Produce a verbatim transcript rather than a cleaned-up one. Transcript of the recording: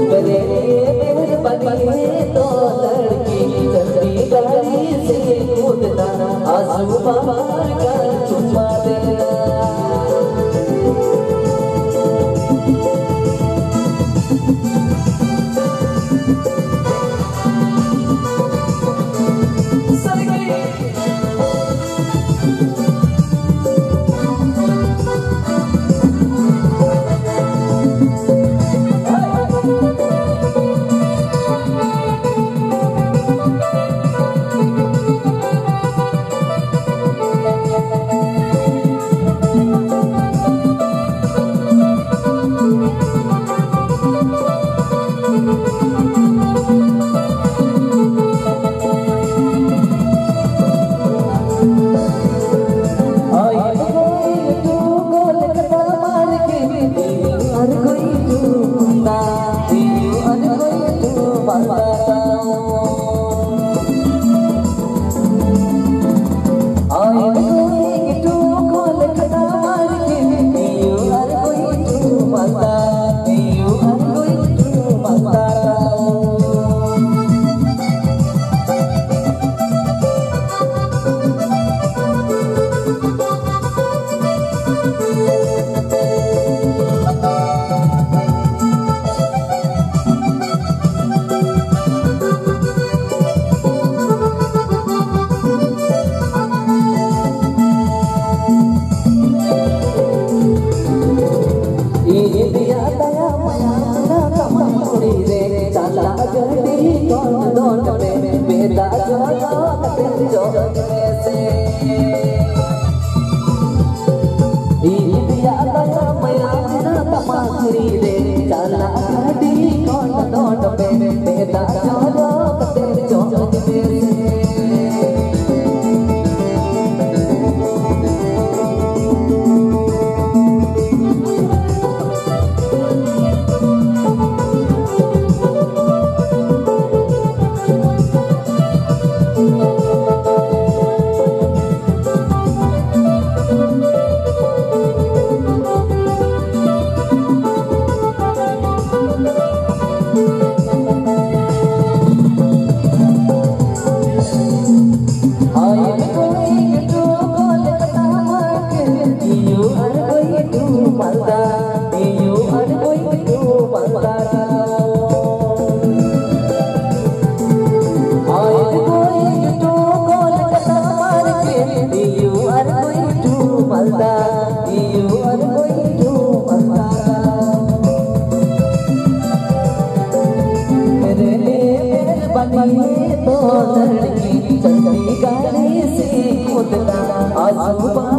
मेरे लिए मेहरबानी है तो लड़की चंडीगढ़ से कूदना, आसमां का चुम्मा देना। ᱤᱧ ᱫᱮᱭᱟ ᱫᱟᱭᱟ ᱢᱟᱭᱟ ᱢᱮᱱᱟᱜ ᱛᱟᱢᱟ ᱠᱩᱲᱤ ᱨᱮ, ᱪᱟᱞᱟᱜ ᱜᱟᱹᱰᱤ ᱠᱷᱚᱱ ᱫᱚᱱ ᱢᱮ, ᱢᱮᱫᱟᱜ ᱡᱚᱨᱚ ᱠᱟᱛᱮ ᱡᱚᱜ ᱢᱮᱥᱮ᱾ ᱤᱧ ᱫᱮᱭᱟ ᱫᱟᱭᱟ ᱢᱟᱭᱟ ᱢᱮᱱᱟᱜ ᱛᱟᱢᱟ ᱠᱩᱲᱤ ᱨᱮ, ᱪᱟᱞᱟᱜ ᱜᱟᱹᱰᱤ ᱠᱷᱚᱱ ᱫᱚᱱ ᱢᱮ, ᱢᱮᱫᱟᱜ ᱡᱚᱨᱚ ᱠᱟᱛᱮ ᱡᱚᱜ ᱢᱮᱥᱮ᱾ Malda, you are going to Malda town। I am going to Kolkata market, you are going to Malda, you are going to Malda town। मेरे लिए मेहरबानी तो लड़की चलती गाड़ी से कूदना, आजू बाजू